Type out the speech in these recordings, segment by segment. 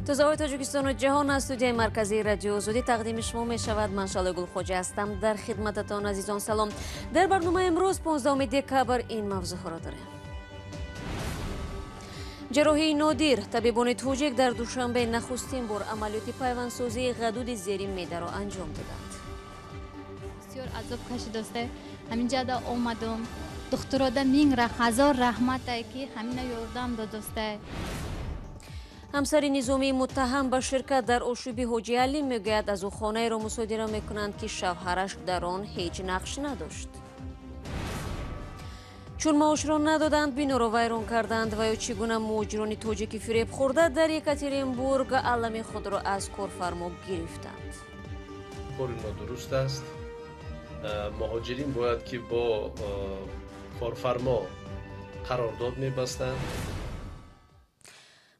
Тозаҳои Тоҷикистону ҷаҳон аз студияи марказии Радио Озодӣ тақдими шумо мешавад. Ман Шалои Гулхоҷа ҳастам, дар хидмататон, азизон. Салом. Дар барномаи имрӯз, 15 декабр, ин мавзӯъҳоро дорем. Ҷарроҳии нодир. Табибони тоҷик дар Душанбе нахустин бор амалиёти пайвандсозии ғадуди зери меъдаро анҷом доданд. Бисёр азоб кашидоста, ҳаминҷада омадум. Духтурода мин ҳазор раҳмате, ки ҳамина ёрдам додоста. Ҳамсари низомии муттаҳам ба ширкат дар ошӯби Ҳоҷи Алӣ мегӯяд, аз ӯ хонаеро мусодира мекунанд, ки шавҳараш дар он ҳеҷ нақш надошт. Чун маошро надоданд, биноро вайрон карданд ва ё чӣ гуна муҳоҷирони тоҷики фиреб хӯрда дар Екатеринбург алами худро аз корфармо гирифтанд. Кори нодуруст аст. Муҳоҷирин бояд ки бо корфармо қарордод мебастанд.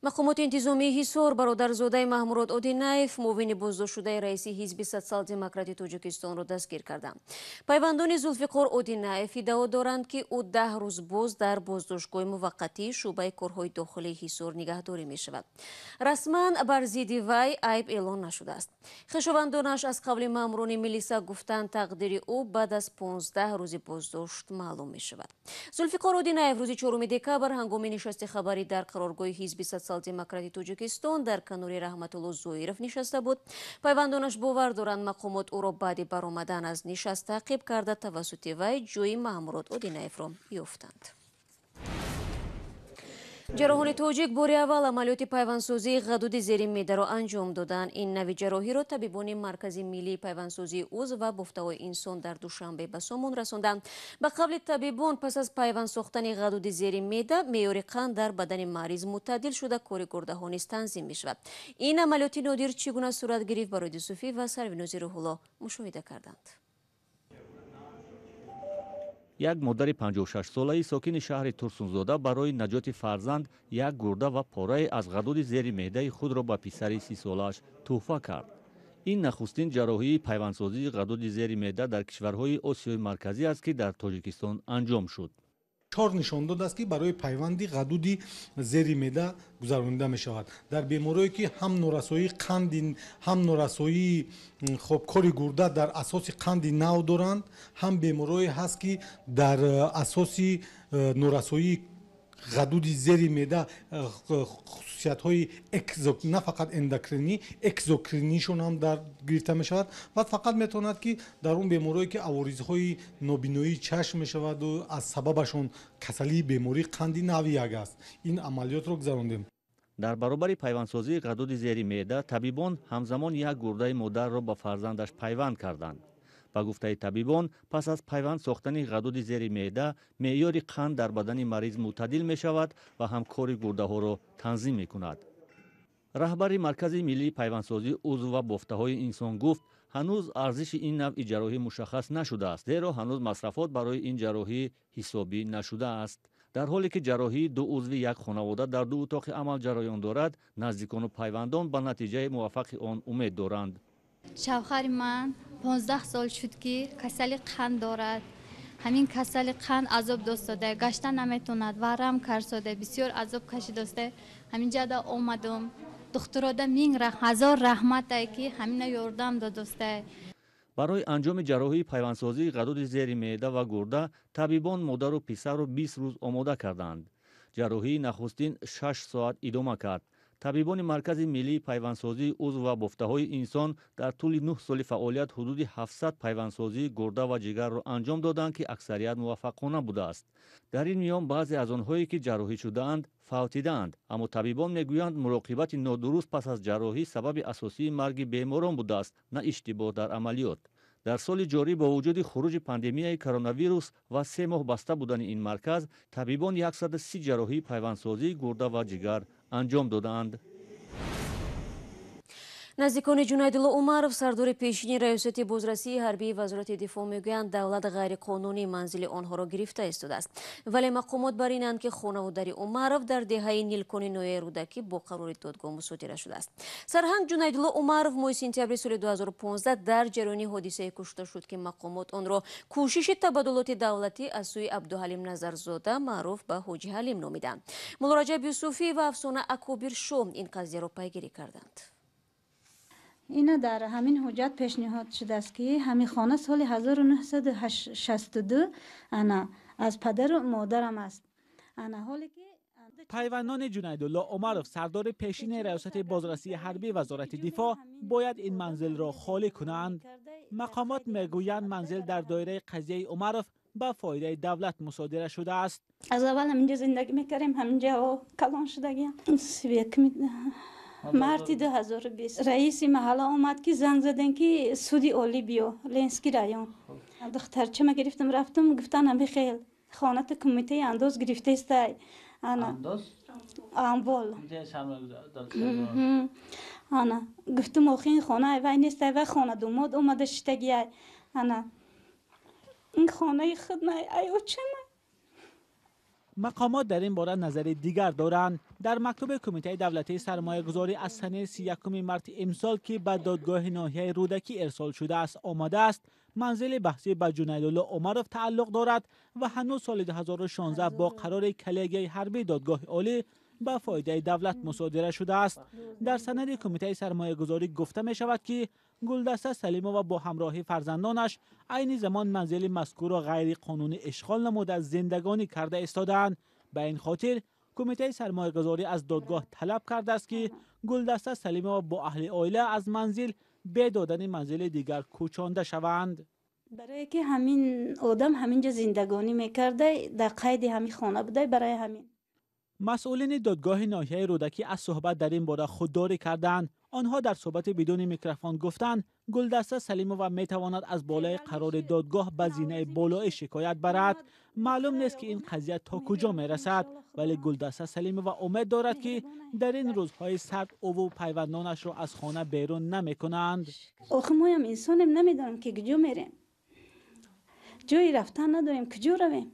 Мақомоти интизомии Ҳисор бародарзодаи Маҳмурод Одинаев, муовини боздоштшудаи раиси ҳизби Социал-демократи Тоҷикистонро дастгир карданд. Пайвандони Зулфиқор Одинаев иддао доранд, ки ӯ 10 рӯз боз дар боздоштгоҳи муваққатии шӯъбаи корҳои дохилии Ҳисор нигаҳдорӣ мешавад. Расман бар зидди вай айб эълон нашудааст. Хешовандонаш аз қавли маъмурони милиса гуфтанд, тақдири ӯ баъд аз 15 рӯзи боздошт маълум мешавад. Зулфиқор Одинаев рӯзи 4 декабр ҳангоми нишасти хабарӣ дар қароргоҳи ҳизби Социал-демократи Тоҷикистон дар канори Раҳматулло Зоиров нишаста буд. Пайвандонаш бовар доранд, мақомот ӯро баъди баромадан аз нишаст таъқиб карда, тавассути вай ҷои Маҳмурод Одинаевро ёфтанд. Ҷарроҳони тоҷик бори аввал амалиёти пайвандсозии ғадуди зери меъдаро анҷом доданд. Ин нави ҷарроҳиро табибони Маркази миллии пайвандсозии узв ва бофтаҳои инсон дар Душанбе ба сомон расонданд. Ба қавли табибон, пас аз пайванд сохтани ғадуди зери меъда, меъёри қанд дар бадани мариз мӯътадил шуда, кори гурдаҳо низ танзим мешавад. Ин амалиёти нодир чӣ гуна сурат гирифт, Бароди Юсуфӣ ва Сарвинози Рӯҳулло мушоҳида карданд. Як модари 56-солаи сокини шаҳри Турсунзода барои наҷоти фарзанд як гурда ва порае аз ғадуди зери меъдаи худро ба писари 30-солааш тӯҳфа кард. Ин нахустин ҷарроҳии пайвандсозии ғадуди зери меъда дар кишварҳои Осиёи Марказӣ аст, ки дар Тоҷикистон анҷом шуд. Чор нишондод аст, ки барои пайванди ғадуди зери меъда гузаронида мешавад. Дар беморое, ки ҳам норасоии қанди, ҳам норасоии хоб кори гурда дар асоси қанди нав доранд, ҳам беморое ҳаст, ки дар асоси норасоии ғадуди зери меъда хусусиятҳои на фақат эндокринӣ, экзокринишон ҳам дар гирифта мешавад ва фақат метавонад, ки дар он беморое, ки аворизҳои нобиноии чашм мешаваду аз сабабашон касалии бемории қанди нави як аст, ин амалиётро гузарондем. Дар баробари пайвандсозии ғадуди зери меъда, табибон ҳамзамон як гурдаи модарро ба фарзандаш пайванд карданд. Ба гуфтаи табибон, пас аз пайванд сохтани ғадуди зери меъда, меъёри қанд дар бадани мариз мӯътадил мешавад ва ҳам кори гурдаҳоро танзим мекунад. Раҳбари Маркази миллии пайвандсозии узв ва бофтаҳои инсон гуфт, ҳанӯз арзиши ин навъи ҷарроҳӣ мушаххас нашудааст, зеро ҳанӯз масрафот барои ин ҷарроҳӣ ҳисобӣ нашудааст. Дар ҳоле ки ҷарроҳии ду узви як хонавода дар ду утоқи амал ҷараён дорад, наздикону пайвандон ба натиҷаи муваффақи он умед доранд. Шавҳари ман 15 сол шуд, ки касали қанд дорад. Ҳамин касали қанд азоб достода, гашта наметавонад, варам карсода, бисёр азоб кашидоста. Ҳаминҷада омадум. Духтурода мин ҳазор раҳмате, ки ҳамина ёрдам додоста. Барои анҷоми ҷарроҳии пайвандсозии ғадуди зери меъда ва гурда табибон модару писарро 20 рӯз омода карданд. Ҷарроҳии нахустин 6 соат идома кард. Табибони Маркази миллии пайвандсозии узв ва бофтаҳои инсон дар тӯли 9 соли фаъолият ҳудуди 700 пайвандсозии гурда ва ҷигарро анҷом доданд, ки аксарият муваффақона будааст. Дар ин миён баъзе аз онҳое, ки ҷарроҳӣ шудаанд, фавтидаанд, аммо табибон мегӯянд, муроқибати нодуруст пас аз ҷарроҳӣ сабаби асосии марги беморон будааст, на иштибоҳ дар амалиёт. Дар соли ҷорӣ, бо вуҷуди хуруҷи пандемияи коронавирус ва 3 моҳ баста будани ин марказ, табибон 130 ҷарроҳии пайвандсозии гурда ва ҷигар анҷом додаанд. Наздикони Ҷунайдулло Умаров, сардори пешини раёсати бозрасии ҳарбии Вазорати дифоъ, мегӯянд, давлат ғайриқонунӣ манзили онҳоро гирифта истодааст. Вале мақомот бар инанд, ки хонаву дари Умаров дар деҳаи Нилкони ноҳияи Рӯдакӣ бо қарори додгоҳ мусодира шудааст. Сарҳанг Ҷунайдулло Умаров моҳи сентябри соли 2015 дар ҷараёни ҳодисае кушта шуд, ки мақомот онро кӯшиши табаддулоти давлатӣ аз сӯи Абдуҳалим Назарзода, маъруф ба Ҳоҷи Ҳалим, номиданд. Муллораҷаб Юсуфӣ ва Афсона Акобиршо ин қазияро пайгирӣ карданд. Ина дар ҳамин ҳуҷҷат пешниҳод шудааст, ки ҳамин хона соли 1962 ана аз падару модарам аст. Ана ҳоле ки Пайвандони Ҷунайдулло Умаров, сардори пешини раёсати бозрасии ҳарбии Вазорати дифоъ, бояд ин манзилро холӣ кунанд. Мақомот мегӯянд, манзил дар доираи қазияи Умаров ба фоидаи давлат мусодира шудааст. Аз аввал ҳаминҷо зиндагӣ мекардем, ҳаминҷо калон шудагиам. Марти 2020 раиси маҳалла омад, ки занг задем, ки суди олӣ биё, Ленинский район. Духтарчама гирифтам, рафтам, гуфтан, ҳами хел хоната кумитаи андоз гирифтаистай, ана амвол. Ана гуфтум, охи, ин хона вай нестай, вай хона думод омада шиштагиай. Ана ин хонаи худ най, ай очама. Мақомот дар ин бора назари дигар доранд. Дар мактуби Кумитаи давлатии сармоягузорӣ аз санаи 31 марти имсол, ки ба додгоҳи ноҳияи Рӯдакӣ ирсол шудааст, омадааст, манзили баҳсӣ ба Ҷунайдулло Умаров тааллуқ дорад ва ҳанӯз соли 2016 бо қарори коллегияи ҳарбии додгоҳи олӣ ба фоидаи давлат мусодира шудааст. Дар санади Кумитаи сармоягузорӣ гуфта мешавад, ки Гулдаста Салимова бо ҳамроҳи фарзандонаш айни замон манзили мазкурро ғайриқонунӣ ишғол намуда, зиндагонӣ карда истодаанд. Ба ин хотир Кумитаи сармоягузорӣ аз додгоҳ талаб кардааст, ки Гулдаста Салимова бо аҳли оила аз манзил бе додани манзили дигар кӯчонда шаванд. Барое ки ҳамин одам ҳаминҷо зиндагонӣ мекарда, дар қайди ҳамин хона буда, барои ҳамин. Масъулини додгоҳи ноҳияи Рӯдакӣ аз суҳбат дар ин бора худдорӣ карданд. Онҳо дар суҳбати бидуни микрофон гуфтанд, Гулдаста Салимова метавонад аз болои қарори додгоҳ ба зинаи болоӣ шикоят барад. Маълум нест, ки ин қазия то куҷо мерасад, вале Гулдаста Салимова умед дорад, ки дар ин рӯзҳои сард ӯву пайвандонашро аз хона берун намекунанд. Охи, моям инсонем, намедонам, ки куҷо мерем, ҷои рафтан надорем, куҷо равем,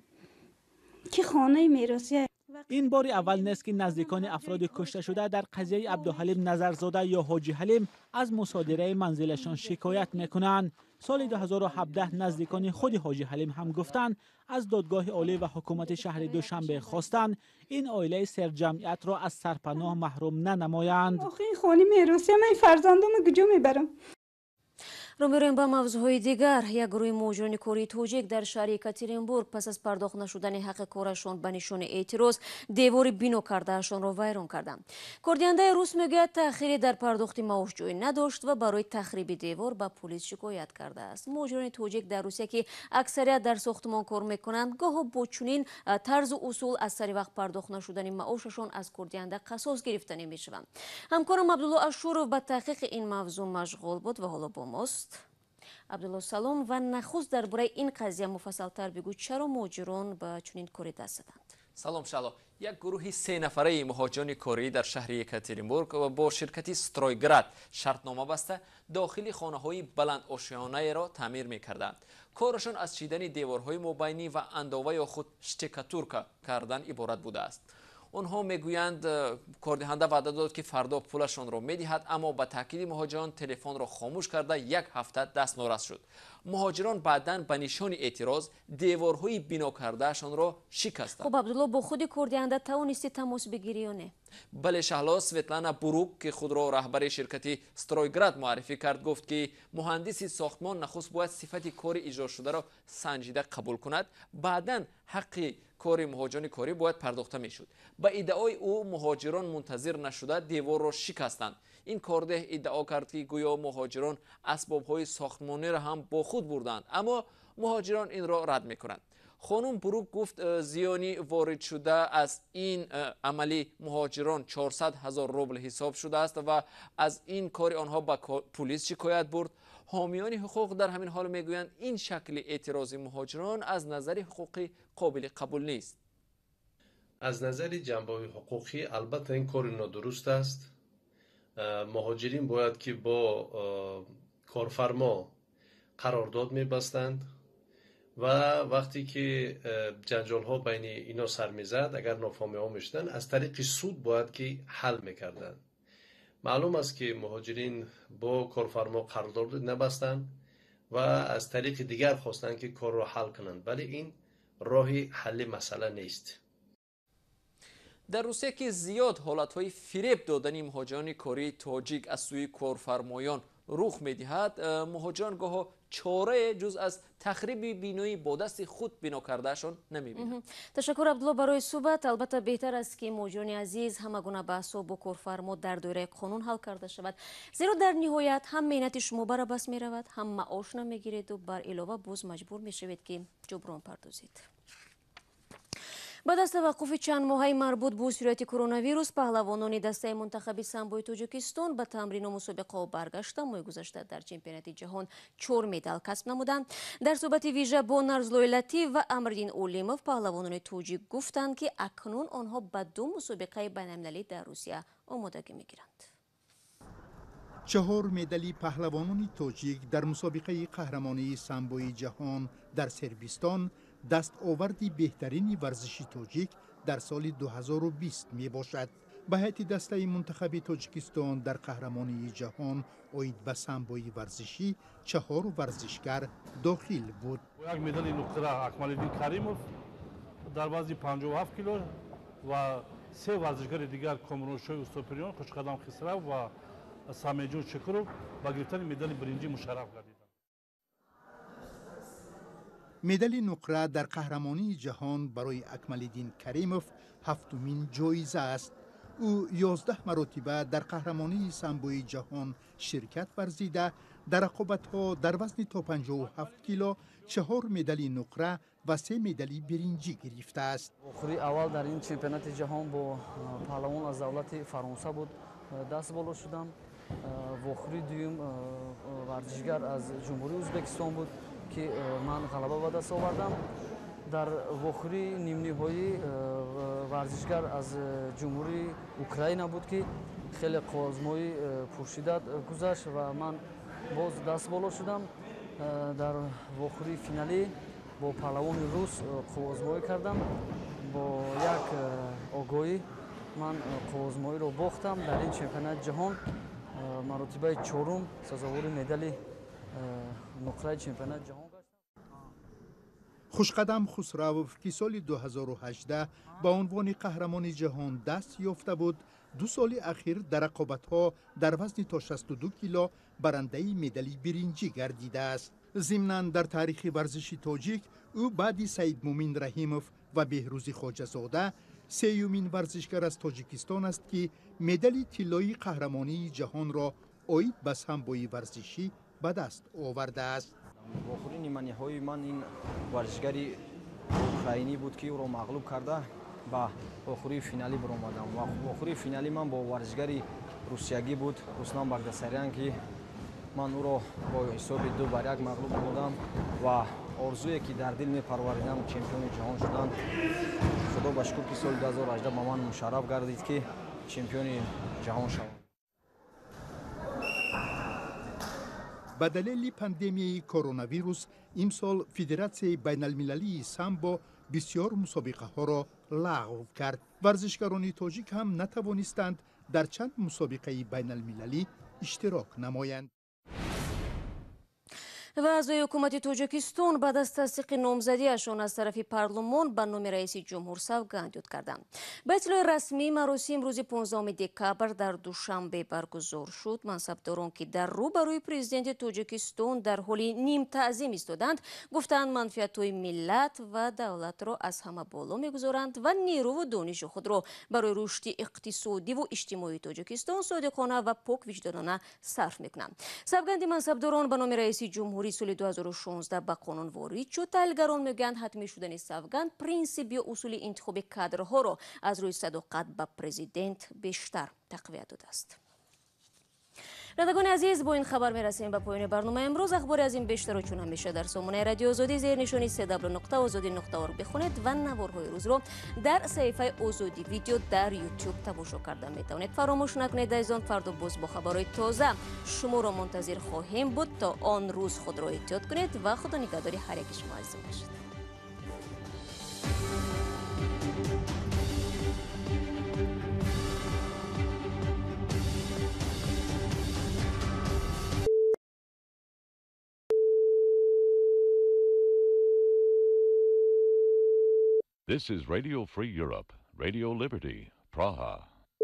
ки хонаи меросия. Ин бори аввал нест, ки наздикони афроди кушташуда дар қазияи Абдуҳалим Назарзода ё Ҳоҷи Ҳалим аз мусодираи манзилашон шикоят мекунанд. Соли 2017 наздикони худи Ҳоҷи Ҳалим ҳам гуфтанд, аз додгоҳи олӣ ва ҳукумати шаҳри Душанбе хостанд, ин оилаи серҷамъиятро аз сарпаноҳ маҳрум нанамоянд. Охи, ин хонаи меросия, ман фарзандомо куҷо мебарам? Рӯ меорем ба мавзӯъҳои дигар. Як гурӯҳи муҳоҷирони кории тоҷик дар шаҳри Екатеринбург пас аз пардохт нашудани ҳаққи корашон ба нишони эътироз девори бино кардаашонро вайрон карданд. Кордиҳандаи рус мегӯяд, таъхире дар пардохти маош ҷой надошт ва барои тахриби девор ба полис шикоят кардааст. Муҳоҷирони тоҷик дар Русия, ки аксарият дар сохтмон кор мекунанд, гоҳо бо чунин тарзу усул аз сари вақт пардохт нашудани маошашон аз кордиҳанда қасос гирифта намешаванд. Ҳамкорам Абдулло Ашуров ба таҳқиқи ин мавзӯъ машғул буд ва ҳоло бо мост. Абдулло, салом, ва нахуст дар бораи ин қазия муфассалтар бигӯ. Чаро муҳоҷирон ба чунин коре даст заданд? Салом, Шаҳло. Як гурӯҳи сенафараи муҳоҷирони корӣ дар шаҳри Екатеринбург бо ширкати Стройград шартнома баста, дохили хонаҳои баландошёнаеро таъмир мекарданд. Корашон аз чидани деворҳои мобайнӣ ва андова ё худ штукатурка кардан иборат будааст. Онҳо мегӯянд, кордиҳанда ваъда дод, ки фардо пулашонро медиҳад, аммо ба таъкиди муҳоҷирон телефонро хомӯш карда, як ҳафта дастнорас шуд. Муҳоҷирон баъдан ба нишони эътироз деворҳои бино кардаашонро шикастанд. Хуб, Абдулло, бо худи кордиҳанда тавонистӣ тамос бигирӣ ё не? Бале, Шаҳло. Светлана Бурук, ки худро раҳбари ширкати Стройград муаррифӣ кард, гуфт, ки муҳандиси сохтмон нахуст бояд сифати кори иҷрошударо санҷида қабул кунад, баъдан ҳаққи кори муҳоҷирони корӣ бояд пардохта мешуд. Ба иддаои ӯ, муҳоҷирон мунтазир нашуда деворро шикастанд. Ин кордеҳ иддао кард, ки гӯё муҳоҷирон асбобҳои сохтмониро ҳам бо худ бурданд, аммо муҳоҷирон инро рад мекунанд. Хонум Бурук гуфт, зиёни воридшуда аз ин амали муҳоҷирон 400 ҳазор рубл ҳисоб шудааст ва аз ин кори онҳо ба пулис шикоят бурд. Ҳомиёни ҳуқуқ дар ҳамин ҳол мегӯянд, ин шакли эътирози муҳоҷирон аз назари ҳуқуқӣ қобили қабул нест. Аз назари ҷанбаҳои ҳуқуқӣ, албатта, ин кори нодуруст аст. Муҳоҷирин бояд ки бо корфармо қарордод мебастанд ва вақте ки ҷанҷолҳо байни ино сар мезад, агар нофаҳмиҳо мешуданд, аз тариқи суд бояд ки ҳал мекарданд. Маълум аст ки муҳоҷирин бо корфармо қарордод набастанд ва аз тариқи дигар хостанд ки корро ҳал кунанд, вале ин роҳи ҳалли масъала нест. Дар Русия ки зиёд ҳолатҳои фиреб додани муҳоҷирони кории тоҷик аз сӯи корфармоён рух медиҳад, муҳоҷирон гоҳо чорае ҷуз аз тахриби биноӣ бо дасти худ бино кардаашон намебинанд. Ташаккур, Абдулло, барои суҳбат. Албатта, беҳтар аст ки муҳоҷирони азиз ҳама гуна баҳсҳо бо корфармо дар доираи қонун ҳал карда шавад, зеро дар ниҳоят ҳам меҳнати шумо бар абас меравад, ҳам маош намегиреду бар илова боз маҷбур мешавед ки ҷуброн пардозед. Баъд аз таваққуфи чанд моҳаи марбут бо сирояти коронавирус, паҳлавонони дастаи мунтахаби самбои Тоҷикистон ба тамрину мусобиқаҳо баргашта, моҳи гузашта дар чемпионати ҷаҳон чор медал касб намуданд. Дар суҳбати вижа бо Нарзуллои Латиф ва Амриддин Олимов паҳлавонони тоҷик гуфтанд, ки акнун онҳо ба ду мусобиқаи байналмилалӣ дар Русия омодагӣ мегиранд. Чаҳор медали паҳлавонони тоҷик дар мусобиқаи қаҳрамонии самбои ҷаҳон дар Сербистон дастоварди беҳтарини варзиши тоҷик дар соли 2020 мебошад. Ба ҳайати дастаи мунтахаби Тоҷикистон дар қаҳрамонии ҷаҳон оид ба самбои варзишӣ чаҳор варзишгар дохил буд. Як медали нуқра Акмалиддин Каримов дар вазни 57 кило ва се варзишгари дигар Комроншоҳи Устопириён, Хушқадам Хисрав ва Самеҷон Шукуров ба гирифтани медали биринҷӣ мушарраф гардиданд. Медали нуқра дар қаҳрамонии ҷаҳон барои Акмалиддин Каримов ҳафтумин ҷоиза аст. Ӯ 11 маротиба дар қаҳрамонии самбои ҷаҳон ширкат варзида, дар рақобатҳо дар вазни то 57 кило чаҳор медали нуқра ва се медали биринҷӣ гирифтааст. Вохӯрии аввал дар ин чемпионати ҷаҳон бо паҳлавон аз давлати Фаронса буд, даст боло шудам. Вохӯрии дуюм варзишгар аз Ҷумҳурии Ӯзбекистон буд ки ман ғалаба ба даст овардам. Дар вохӯрии нимниҳоӣ варзишгар аз Ҷумҳурии Украина буд ки хеле қувваозмоӣ пуршиддат гузашт ва ман боз даст боло шудам. Дар вохӯрии финалӣ бо паҳлавони рус қувваозмоӣ кардам. Бо як огоҳӣ ман қувваозмоиро бохтам. Дар ин чемпионати ҷаҳон маротибаи чорум сазовори медали нуқраи чемпионати ҷаҳон гаштам. Хушқадам Хусравов, ки соли 2018 ба унвони қаҳрамони ҷаҳон даст ёфта буд, ду соли ахир дар рақобатҳо дар вазни то 62 кило барандаи медали биринҷӣ гардидааст. Зимнан, дар таърихи варзиши тоҷик ӯ баъди Саидмумин Раҳимов ва Беҳрӯзи Хоҷазода сеюмин варзишгар аз Тоҷикистон аст, ки медали тиллоии қаҳрамонии ҷаҳонро оид ба самбои варзишӣ ба даст овардааст. Вохӯрии ниманиҳои ман ин варзишгари украинӣ буд, ки ӯро мағлуб карда ба вохӯрии финалӣ баромадам. Вохӯрии финалӣ ман бо варзишгари русиягӣ буд, Руслан Багдасарян, ки ман ӯро бо ҳисоби 2-1 мағлуб намудам ва орзуе ки дар дил мепарваридам, чемпиони ҷаҳон шудан, худо ба шукр ки соли 2018 ба ман мушарраф гардид ки чемпиони ҷаҳон шавам. Ба далели пандемияи коронавирус имсол Федератсияи байналмилалии самбо бисёр мусобиқаҳоро лағв кард. Варзишгарони тоҷик ҳам натавонистанд дар чанд мусобиқаи байналмилалӣ иштирок намоянд. Ва аъзои ҳукумати Тоҷикистон баъд аз тасдиқи номзадиашон аз тарафи парлумон ба номи раиси ҷумҳур савганд ёд карданд. Ба иттилои расмӣ, маросим рӯзи 15 декабр дар Душанбе баргузор шуд. Мансабдорон, ки дар рӯбарӯи президенти Тоҷикистон дар ҳоли нимтаъзим истоданд, гуфтанд, манфиатҳои миллат ва давлатро аз ҳама боло мегузоранд ва нерӯву дониши худро барои рушди иқтисодиву иҷтимоии Тоҷикистон содиқона ва поквиҷдонона сарф мекунанд. Савганди мансабдорон ба номи раиси ҷумҳур соли 2016 ба қонун ворид шуд. Таҳлилгарон мегӯянд, ҳатмӣ шудани савганд принсип ё усули интихоби кадрҳоро аз рӯи садоқат ба президент бештар тақвият додааст. Бинандагони азиз, бо ин хабар мерасем ба поёни барномаи имрӯз. Ахбори аз ин бештарро чун ҳамеша дар сомонаи Радиои Озодӣ зери нишони cw.ozodi.org бихонед ва наворҳои рӯзро дар саҳифаи Озодӣ видео дар YouTube тамошо карда метавонед. Фаромӯш накунед, азизон, фардо боз бо хабарҳои тоза шуморо мунтазир хоҳем буд. То он рӯз худро эҳтиёт кунед ва худо нигаҳдори ҳар яки шумо азизон бошад. This is Radio Free Europe, Radio Liberty, Praha.